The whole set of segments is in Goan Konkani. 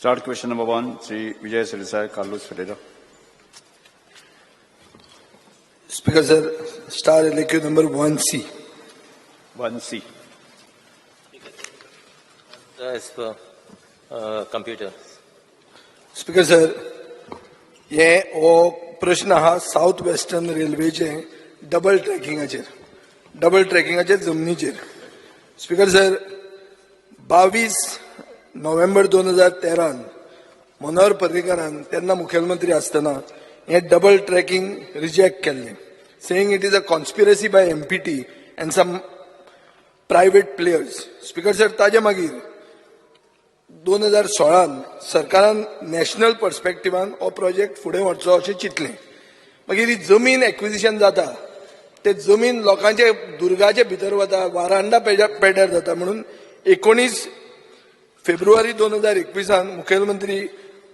Starred question number 1, Sri Vijay Sardesai, Carlos Ferreira. Speaker sir, star LAQ number 1C. 1C. As per computer. Speaker sir, हे हो प्रश्न आहा सावथ वेस्टर्न रेल्वेचे डबल ट्रॅकिंगाचेर, डबल ट्रॅकिंगाचेर जमनीचेर. स्पीकर सर, 22 नोव्हेंबर 2013न मनोहर पर्रीकारान तेन्ना मुखेलमंत्री आसतना हें डबल ट्रॅकिंग रिजेक्ट केल्लें, saying it is a conspiracy by MPT and some private players. Speaker sir, ताजे मागीर 2016न सरकारान नॅशनल पर्स्पेक्टिवान हो प्रोजेक्ट फुडें व्हरचो अशें चिंतलें. मागीर ही जमीन एक्विजिशन जाता, ते जमीन लोकांचे दुर्गाचे भितर वता, वारांडा पेड्यार जाता म्हणून 19 फेब्रुवारी 2021न मुखेलमंत्री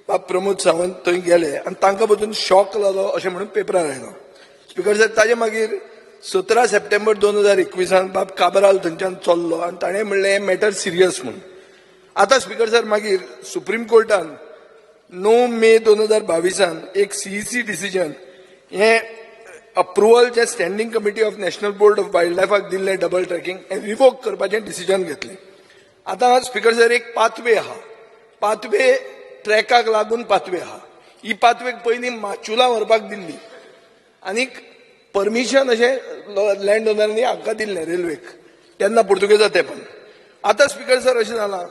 बाब प्रमोद सावंत थंय गेले आनी तांकां पसून शॉक जालो अशें म्हणून पेपरार आयलो. स्पीकर सर, ताजे मागीर 17 सप्टेंबर 2021न बाब काबराल थंयच्यान चल्लो आनी ताणें म्हणलें, हें मॅटर सिरियस म्हूण. आतां स्पीकर सर, मागीर सुप्रीम कोर्टान 9 मे 2022न एक सीईसी डिसिजन, हें approval J Standing Committee of National Board of wild लायफाक दिल्लें डबल ट्रॅकिंग, हें रिवोक करपाचें डिसिजन घेतलें. आतां स्पीकर सर, एक पाथवे आहा, पाथवे ट्रॅकाक लागून पाथवे आहा. ही पाथवेक पयलीं माचुला व्हरपाक दिल्ली आनीक परमिशन अशें लँड ओनरांनी हांकां दिल्लें, रेल्वेक, तेन्ना पुर्तुगेजा तेंपान. आतां स्पीकर सर, अशें जालां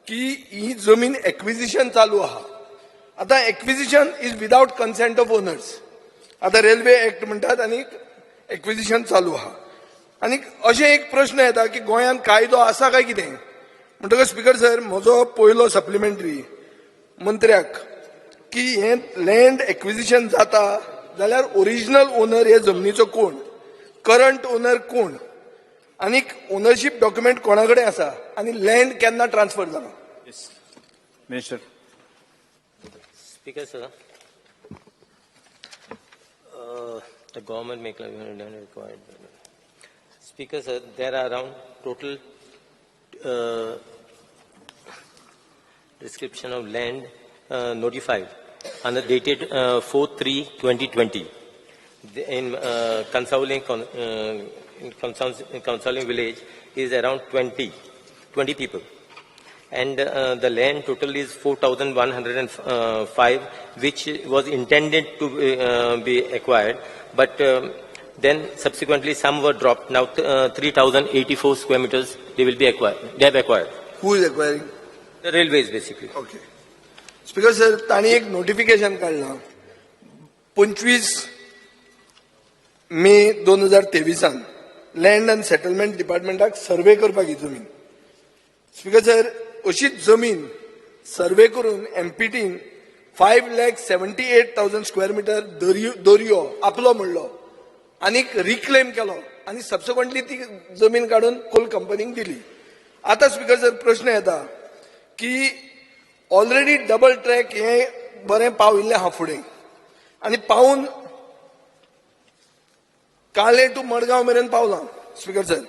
की ही जमीन एक्विजिशन चालू आहा. आतां acquisition is without consent of owners. आतां रेल्वे एक्ट म्हणटात आनी एक्विजिशन चालू आहा. आनी अशें एक प्रश्न येता की गोंयांत कायदो आसा काय कितें? म्हणटकच स्पीकर सर, म्हजो पयलो सप्लिमेंटरी मंत्र्याक की हें लँड एक्विजिशन जाता जाल्यार ओरिजिनल ओनर हे जमनीचो कोण, करंट ओनर कोण, आनीक ओनरशीप डॉक्युमेंट कोणा कडेन आसा आनी लँड केन्ना ट्रान्सफर जाला? Yes. Minister. Speaker, sir, the government may claim required. Speaker, sir, there are around total description of land notified on the dated 4/3/2020 in Cansaulim, in Cansaulim village is around 20 people. And the land total is 4,105, which was intended to be acquired, but then subsequently some were dropped. Now 3,084 square meters they will be acquired. They have acquired. Who is acquiring? The railways, basically. Okay. Speaker sir, तांणी एक नोटिफिकेशन काडलां 25 मे 2023न, लँड अँड सेटलमेंट डिपार्टमेंटाक सर्वे करपाक ही जमीन. स्पीकर सर, अशीच जमीन सर्वे करून एमपीटीन 5,78,000 square meter दर्यो दर्यो आपलो म्हणलो आनीक रिक्लेम केलो आनी सबसिक्वंटली ती जमीन काडून कोल कंपनीक दिली. आतां स्पीकर सर, प्रश्न येता की ऑलरेडी डबल ट्रॅक हे बरें पाविल्लें आहा फुडें आनी पावून काले टू मडगांव मेरेन पावलां. स्पीकर सर,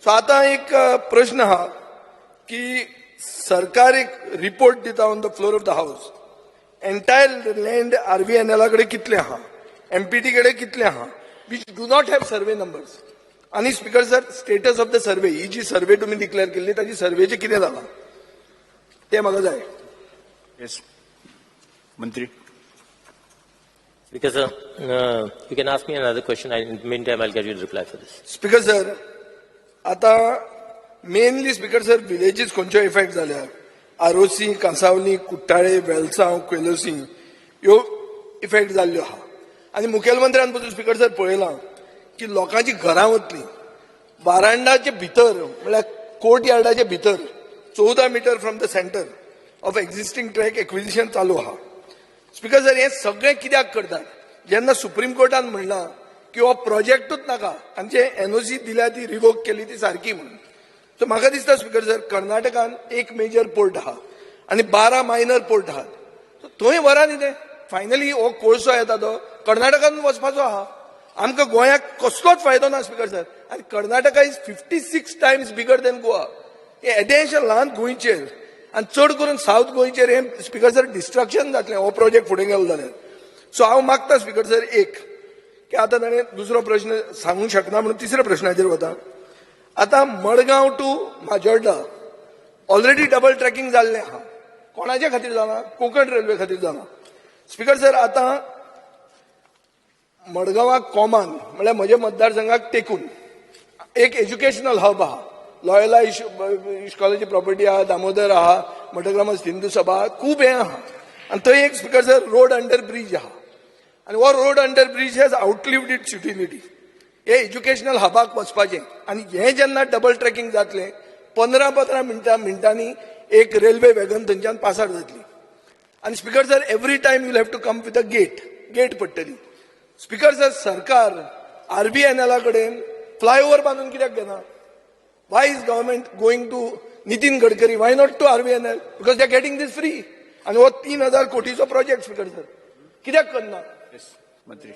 सो आतां एक प्रश्न आहा की सरकार एक रिपोर्ट दिता on the floor of the house, entire land आरव्हीएनएला कडेन कितलें आहा, एमपीटी कडेन कितलें आहा, which do not have survey numbers. आनी speaker sir, status of the survey, ही जी सर्वे तुमी डिक्लेअर केल्ली, ताची सर्वेचें कितें जालां तें म्हाका जाय. Yes. Mantri. Because you can ask me another question. In the meantime, I'll get you the reply for this. Speaker sir, आता मेनली स्पीकर सर, विलेजीस खंयच्यो इफेक्ट जाल्या, आरोसी, कांसावली, कुट्टाळे, वेलसांव, केलोसी ह्यो इफेक्ट जाल्ल्यो आहा. आनी मुखेलमंत्र्यान पसून स्पीकर सर पळयलां की लोकांची घरां वतली वारांडाचे भितर, म्हळ्यार कोर्ट यार्डाचे भितर 14 meter from the center of existing track acquisition चालू आहा. स्पीकर सर, हें सगळें कित्याक करतात, जेन्ना सुप्रीम कोर्टान म्हणलां की हो प्रोजेक्टूच नाका आनी जे एनओसी दिल्या ती रिवोक केली ती सारकी म्हणून? सो म्हाका दिसता स्पीकर सर, कर्नाटकान एक मेजर पोर्ट आहा आनी 12 मायनर पोर्ट आहात. सो थंय व्हरा न्ही ते. फायनली हो कोळसो येता तो कर्नाटकान वचपाचो आहा. आमकां गोंयाक कसलोच फायदो ना स्पीकर सर. आनी Karnataka is 56 times bigger than Goa. हें येदेशें ल्हान गोंयचेर. आनी चड करून सावथ गोंयचेर हें स्पीकर सर डिस्ट्रक्शन जातलें हो प्रोजेक्ट फुडें गेलो जाल्यार. सो हांव मागता स्पीकर सर एक की आतां ताणें दुसरो प्रश्न सांगूंक शकना म्हणून तिसऱ्या प्रश्नाचेर वता. आतां Madgaon to Majorda already double tracking जाल्लें आहा. कोणाच्या खातीर जालां? कोंकण रेल्वे खातीर जालां. स्पीकर सर, आतां मडगांवाक कॉमान म्हणल्यार म्हज्या मतदारसंघाक तेकून एक एज्युकेशनल हब आहा. लॉयला इश्कॉलाची प्रॉपर्टी आहा, दामोदर आहा, मठग्रामस्थ हिंदू सभा आहा, खूब हें आहा. आनी थंय एक, speaker sir, road under bridge आहा आनी हो road under bridge has outlived its utility. हे एज्युकेशनल हबाक वचपाचें आनी हें जेन्ना डबल ट्रॅकिंग जातलें, 15 15 मिनटांनी एक रेल्वे वेगन थंयच्यान पासार जातली. आनी speaker sir, every time you'll have to come with a gate, gate पडटली. स्पीकर सर, सरकार आरबीएनएला कडेन फ्लायओव्हर बांदून कित्याक घेना? Why is government going to Nitin Gadkari? Why not to RVNL? Because they are getting this free. आनी हो 3,000 कोटीचो प्रोजेक्ट, स्पीकर सर, कित्याक करना? मंत्री.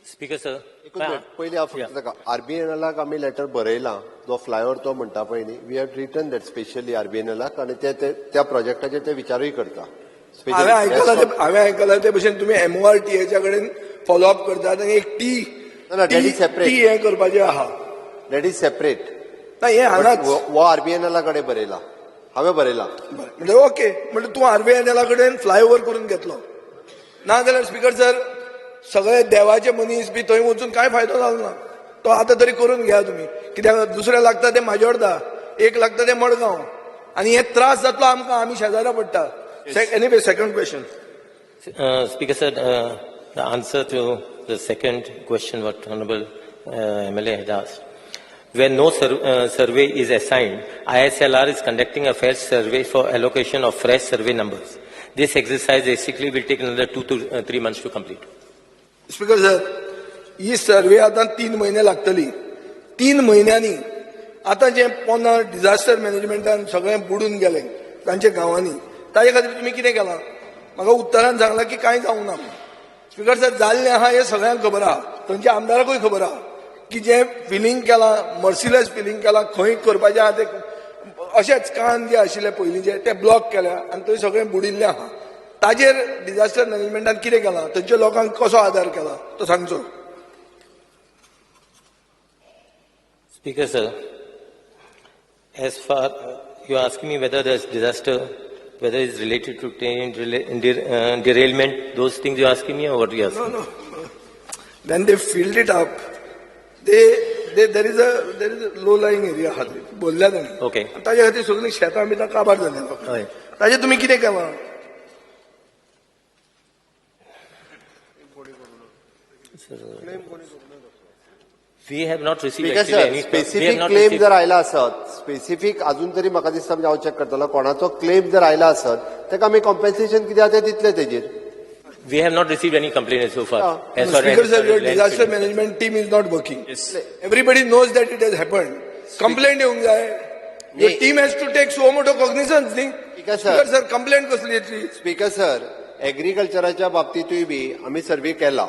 Speaker sir. एकूच मिनिट. पयलीं हांव फक्त ताका आरबीएनएलाक आमी लेटर बरयलां. जो फ्लायओवर तो म्हणटा पळय न्ही, we have written that specially आरबीएनएलाक आनी ते ते त्या प्रोजेक्टाचेर ते विचारूय करता. हांवें आयकलां ते भशेन तुमी एमओआरटीएच्या कडेन फॉलोअप करतात आनी एक टी ना, that is separate. T हें करपाचें आहा. That is separate. ना, हें हांगाच. हो आरबीएनएला कडेन बरयला, हांवें बरयला. बरें, म्हणजे ओके, म्हणजे तूं आरबीएनएला कडेन फ्लायओव्हर करून घेतलो. ना जाल्यार स्पीकर सर, सगळे देवाचे मनीस बी थंय वचून कांय फायदो जालो ना. तो आतां तरी करून घ्या तुमी, कित्याक दुसरें लागता तें माजोर्दा, एक लागता तें मडगांव आनी हे त्रास जातलो आमकां, आमी शेजारा पडटा. Anyway, second question. Speaker sir, the answer to the second question what Honorable MLA had asked. Where no survey is assigned, ISLR is conducting a fresh survey for allocation of fresh survey numbers. This exercise basically will take another 2 to 3 months to complete. Speaker sir, he survey आतां 3 म्हयने लागतली. 3 म्हयन्यांनी आतां जें पोंदा डिझास्टर मॅनेजमेंटान सगळें बुडून गेलें तांच्या गांवांनी, ताजे खातीर तुमी कितें केलां? म्हाका उत्तरान सांगलां की कांय जावंक ना. स्पीकर सर, जाल्लें आहा हें सगळ्यांक खबर आहा, थंयच्या आमदाराकूय खबर आहा की जें फिलींग केलां, मर्सिलेस फिलींग केलां, खंय करपाचें आहा ते अशेंच कान जे आशिल्ले पयलींचे ते ब्लॉक केल्या आनी थंय सगळें बुडिल्लें आहा. ताजेर डिझास्टर मॅनेजमेंटान कितें केलां, थंयच्या लोकांक कसो आदार केला तो सांगचो. Speaker sir, as far you are asking me whether there's disaster, whether it's related to train derailment, those things you are asking me or what you are asking? No. When they filled it up, they there is a low lying area आहा थंय बोलल्या तांणी. आनी ताजे खातीर सगळीं शेतां बितां काबार जालीं. ताजेर तुमी कितें केलां? We have not received speaker actually sir, any. We have specific not claim received. जर आयला आसत स्पेसिफीक, अजून तरी म्हाका दिसता, म्हणजे हांव चॅक करतलो, कोणाचो क्लेम जर आयला आसत ताका आमी कॉम्पेन्सेशन कितें आहा तें दितले तेजेर. We have not received any complaint so far. As far Speaker as sir, your land disaster filling. management team is not working. Yes. Everybody knows that it has happened. Complaint येवंक जाय. Your न्ही. Team has to take suo motu cognizance न्ही. Speaker sir. Speaker sir, complaint कसली येतली? स्पीकर सर, एग्रीकल्चराच्या बाबतींतूय बी आमी सर्वे केला.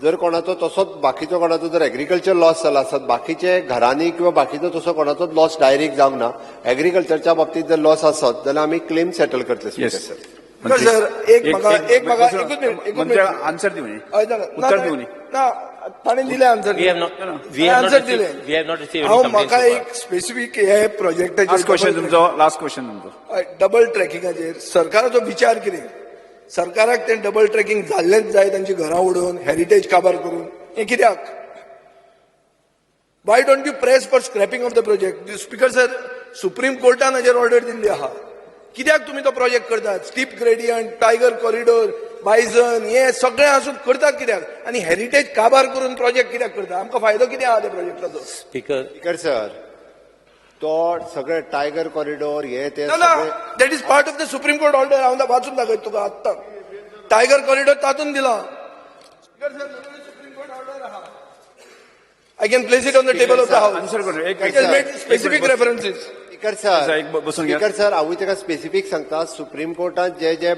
जर कोणाचो तसोच बाकीचो कोणाचो जर एग्रीकल्चर लॉस जाला आसत, बाकीचे घरांनी किंवा बाकीचो तसो कोणाचोच लॉस डायरेक्ट जावंक ना. एग्रीकल्चरच्या बाबतींत जर लॉस आसत जाल्यार आमी क्लेम सेटल करतले, स्पीकर येस सर. स्पीकर सर, एक म्हाका एक म्हाका एकूच मिनिट, एकूच मंत्री, मिनिट. आन्सर दिवनी. हय, जालें. ना, उत्तर दिवनी. ना, ताणें दिलें answer. We have not. We have not answer received. दिलें. We have not received any हांव complaint म्हाका so far. एक स्पेसिफीक हे प्रोजेक्टाचेर लास्ट क्वेश्चन तुमचो, लास्ट क्वेश्चन तुमचो. डबल ट्रॅकिंगाचेर सरकाराचो विचार कितें? सरकाराक तें डबल ट्रॅकिंग जाल्लेंच जाय, तांची घरां उडोवन, हेरिटेज काबार करून, हें कित्याक? Why don't you press for scrapping of the project? Speaker sir, supreme कोर्टान हाजेर ऑर्डर दिल्ली आहा. कित्याक तुमी तो प्रोजेक्ट करतात? Steep gradient, tiger corridor, bison, हे सगळें आसून करतात कित्याक आनी हेरिटेज काबार करून प्रोजेक्ट कित्याक करता? आमकां फायदो कितें आहा त्या प्रोजेक्टाचो? Speaker, speaker sir, तो सगळे टायगर कॉरिडोर हे ते ना ना सगळे That is part of the Supreme Court order. हांव वाचून दाखयता तुका आत्तां. टायगर कॉरिडोर तातूंत दिला. सुप्रीम कोर्ट ऑर्डर आहा. I can place it on the table of the house. Answer करू एक. It has made specific references. Speaker sir, एक बसून घ्या. स्पीकर सर, हांवूय ताका स्पेसिफीक सांगता. सुप्रीम कोर्टान जे जे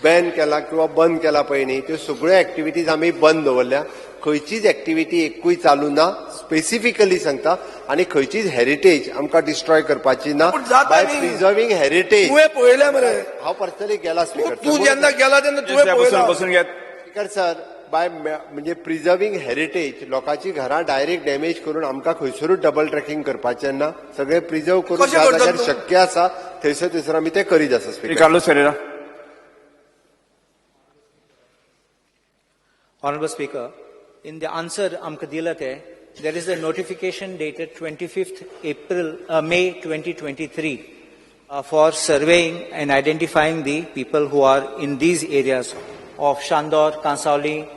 बॅन केला किंवा बंद केला पळय न्ही, त्यो सगळ्यो एक्टिविटीज आमी बंद दवरल्या. खंयचीच एक्टिविटी एकूय चालू ना, स्पेसिफिकली सांगता, आनी खंयचीच हेरिटेज आमकां डिस्ट्रॉय करपाची ना. पूण जाता बाय न्ही. Preserving heritage. तुवें पळयलें मरे. हांव पर्सनली गेला, स्पीकर. तूं जेन्ना गेला तेन्ना तुवें बसून पळयलां. बसून घेत. स्पीकर सर, बाय म्हणजे प्रिझर्विंग हेरिटेज, लोकांची घरां डायरेक्ट डॅमेज करून आमकां खंयसरूच डबल ट्रॅकिंग करपाचें ना. सगळें प्रिझर्व करून कशें ज्या करतलो जाग्यार तूं? शक्य आसा थंयसर थंयसर आमी तें करीत आसा, Shri speaker. Carlos Ferreira. Honorable Speaker, in the answer आमकां दिला ते, there is a notification dated 25th April, May 2023 for surveying and identifying the people who are in these areas of Shandor, Kansali,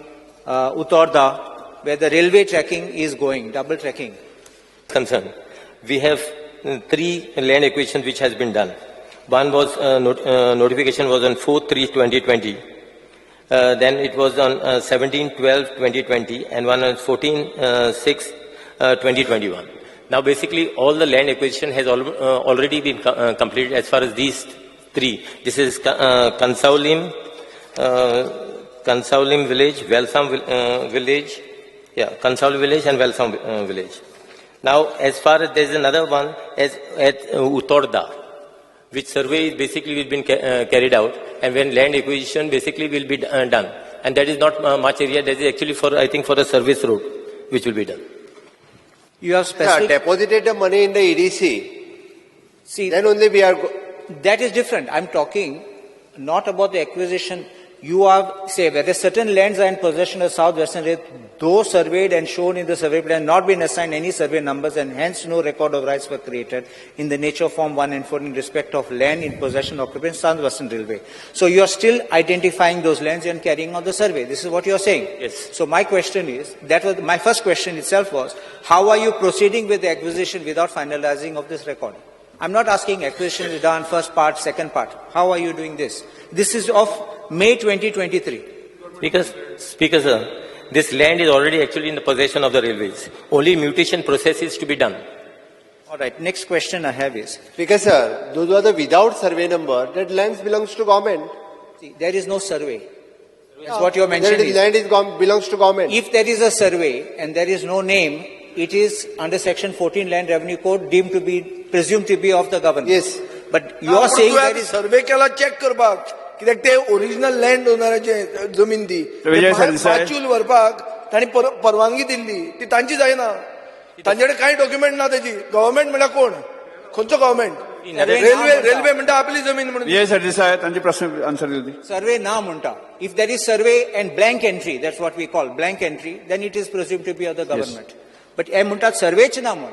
Uttorda, where the railway tracking is going, double tracking. Concern. We have three land acquisitions which has been done. One was notification was on 4/3/2020. Then it was on 17/12/2020 and one on 14/6/2021. Now basically all the land acquisition has already been completed as far as these three. This is Kansaulim village, Velsam village, yeah, Kansaul village and Velsam village. Now, as far as there is another one as at Uttorda, which survey is basically will been carried out, and when land acquisition basically will be done, and that is not much area. That is actually for, I think, for a service road, which will be done. You have specific, Deposited the money in the EDC, see, then only we are that is different. I'm talking not about the acquisition. You are, say, whether certain lands are in possession of South Western Railway, though surveyed and shown in the survey plan, not been assigned any survey numbers and hence no record of rights were created in the nature of Form 1 and 4 in respect of land in possession occupying South Western Railway. So you are still identifying those lands and carrying out the survey. This is what you are saying. Yes. So my question is, that was my first question itself was, how are you proceeding with the acquisition without finalizing of this record? I'm not asking acquisition is done, first part, second part. How are you doing this? This is of May 2023. Because, Speaker sir, this land is already actually in the possession of the railways. Only mutation process is to be done. All right, next question I have is, Speaker sir, those are the without survey number, that lands belongs to government. See, there is no survey. That's what you're mentioning. That land is belongs to government. If there is a survey and there is no name, it is under section 14 Land Revenue Code deemed to be, presumed to be of the government. Yes. But you are saying there is, survey केला चॅक करपाक, कित्याक ते ओरिजिनल लँड ओनराचे जमीन ती. विजय सरदेसाय. माचूल व्हरपाक तांणी परवानगी दिल्ली, ती तांची जायना. तांचे कडेन कांय डॉक्युमेंट ना तेजी. गव्हर्मेंट म्हणल्यार कोण, खंयचो गव्हर्मेंट? रेल्वे, रेल्वे म्हणटा आपली जमीन म्हणून. विजय सरदेसाय, तांचे प्रश्न answer दिवती. Survey na munta. If there is survey and blank entry, that's what we call blank entry, then it is presumed to be of the government. But eh munta survey ch na mun.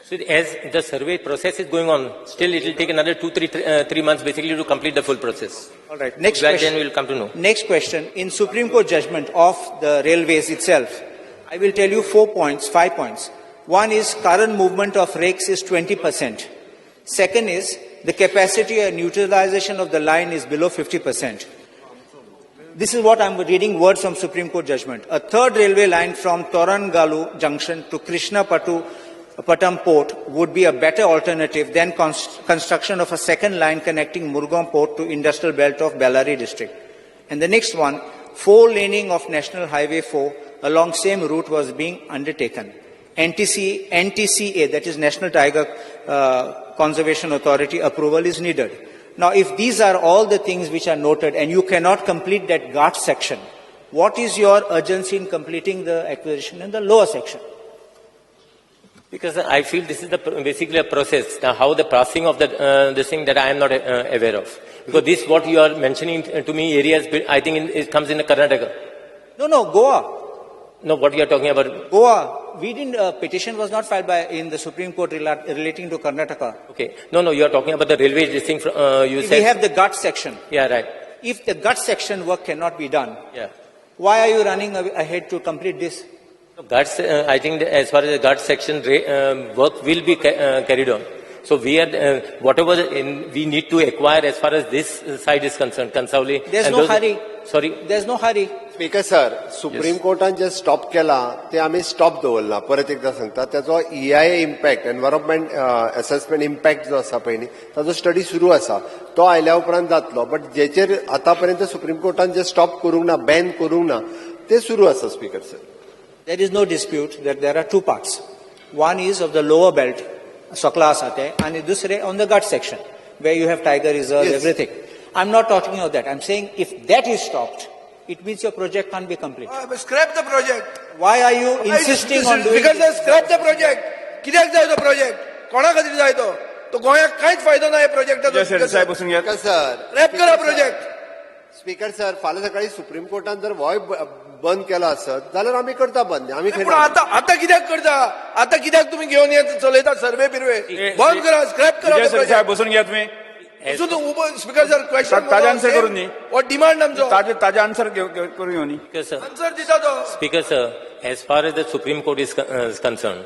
So as the survey process is going on, still it will take another 2, 3 months basically to complete the full process. All right, next Then question. we will come to know. Next question. In Supreme Court judgment of the railways itself, I will tell you 4 points, 5 points. One is current movement of rakes is 20%. Second is the capacity and utilization of the line is below 50%. This is what I'm reading words from Supreme Court judgment. A third railway line from Torangalu Junction to Krishnapattu Patam Port would be a better alternative than construction of a second line connecting Murgam Port to industrial belt of Bellary district. And the next one, four laning of National Highway 4 along same route was being undertaken. NTC, NTCA, that is National Tiger Conservation Authority approval is needed. Now, if these are all the things which are noted and you cannot complete that Ghat section, what is your urgency in completing the acquisition in the lower section? Because I feel this is the basically a process. Now, how the passing of the this thing that I am not aware of. Because this what you are mentioning to me areas, I think it comes in the Karnataka. No, Goa. No, what you are talking about. Goa. We didn't, petition was not filed by in the Supreme Court relating to Karnataka. Okay. No, you are talking about the railway this thing. You said. We have the Ghat section. Yeah, right. If the Ghat section work cannot be done, Yeah. why are you running ahead to complete this? No, Ghats, I think as far as the Ghat section work will be carried on. So we are, whatever we need to acquire as far as this side is concerned, Kansavli. There's and no hurry. Sorry? There's no hurry. Speaker sir, supreme कोर्टान J stop केला ते आमी स्टॉप दवरला. परत एकदा सांगता, त्याचो EIA impact, environment assessment impact जो आसा पळय न्ही, ताजो स्टडी सुरू आसा. तो आयल्या उपरांत जातलो. बट जेचेर आतां पर्यंत सुप्रीम कोर्टान जे स्टॉप करूंक ना, बॅन करूंक ना, ते सुरू आसा, speaker sir. There is no dispute that there are two parts. One is of the lower belt, सकला आसा ते, आनी दुसरे on the Ghat section, where you have tiger reserves, Yes. everything. I'm not talking of that. I'm saying if that is stopped, it means your project can't be complete. Scrap the project. Why are you insisting on doing Speaker this? Sir, scrap the project. कित्याक जाय तो प्रोजेक्ट? कोणा खातीर जाय तो? तो गोंयाक कांयच फायदो ना ह्या विजय सरदेसाय प्रोजेक्टाचो. बसून घेयात. स्पीकर सर, स्क्रॅप करा प्रोजेक्ट. स्पीकर सर, फाल्यां सकाळी सुप्रीम कोर्टान जर होय बंद केलो आसत जाल्यार आमी करता बंद. आमी पूण आतां आतां कित्याक करता? आतां कित्याक तुमी घेवन येत चलयता सर्वे बिर्वे? बंद करा, स्क्रॅप करा विजय तो सरदेसाय प्रोजेक्ट. बसून घेयात तुम्ही. उबो स्पीकर सर, क्वेश्चन ताजे answer करून दी. हो डिमांड आमचो. ताजे ताजे आन्सर करून घेवनी. Speaker sir, answer दिता तो. Speaker sir, as far as the Supreme Court is concerned,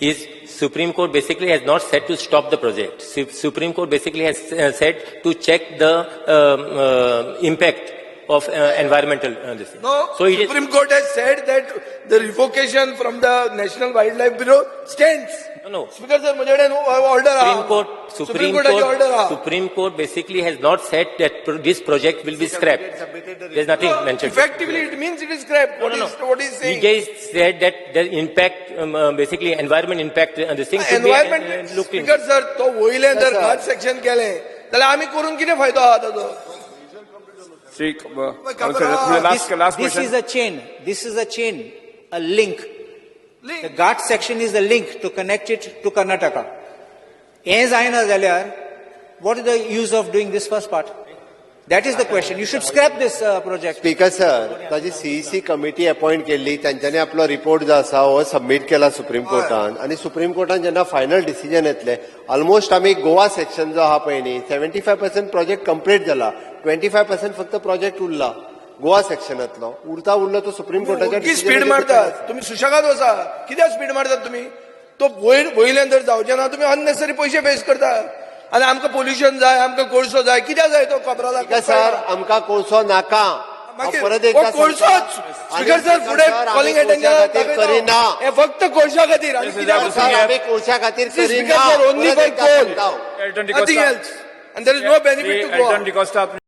is Supreme Court basically has not said to stop the project. Supreme Court basically has said to check the impact of environmental this thing. No, So it is, Supreme Court has said that the revocation from the National Wildlife Bureau stands. No. Speaker sir, म्हजे कडेन order Supreme आहा. Court, Supreme Supreme Courtaची order Court, आहा. Supreme Court basically has not said that this project will be scrapped. There's nothing mentioned. Effectively, it means it is scrapped. No, What no, is no. what is He saying? just said that the impact, basically environment impact, this thing should be Environment, looked into. Speaker sir, तो वयल्यान जर Sir. घाट सेक्शन केलें जाल्यार आमी करून कितें फायदो आहा ताचो? Shri last last This question. is a chain. This is a chain, a link. The Ghat section is the link to connect it to Karnataka. हें जायना जाल्यार what is the use of doing this first part? That is the question. You should scrap this project. Speaker sir, ताजी सीईसी कमिटी अपॉइंट केल्ली, तांच्यांनी आपलो रिपोर्ट जो आसा हो सबमीट केला सुप्रीम कोर्टान आनी सुप्रीम कोर्टान जेन्ना फायनल डिसिजन येतले, ऑलमोस्ट आमी गोवा सेक्शन जो आहा पळय न्ही, 75% प्रोजेक्ट कंप्लीट जाला, 25% फक्त प्रोजेक्ट उरला गोवा सेक्शनांतलो. उरता उरलो तो सुप्रीम कोर्टाच्या ओगी स्पीड मारतात तुम्ही, सुशेगाद वचा. कित्याक स्पीड मारतात तुम्ही? तो वयर वयल्यान जर जावचे ना, तुम्ही अननेसरी पयशे वेस्ट करता आनी आमकां पोल्युशन जाय, आमकां कोळसो जाय. कित्याक जाय तो कबराला? सर, आमकां कोळसो नाका. हांव मागीर परत एकदा हो कोळसोच. सांगता. स्पीकर सर, आनी फुडें सर, आमी कॉलिंग कोळशा खातीर अटेन्शन करिना. हे फक्त कोळशा खातीर आनी कित्याक? सर, आमी कोळशा खातीर स्पीकर करिना. सर, ओनली परत फॉर एकदा कोल. सांगता हांव. Elton Nothing D'Costa. Else, and there is no benefit to Goa. Elton D'Costa.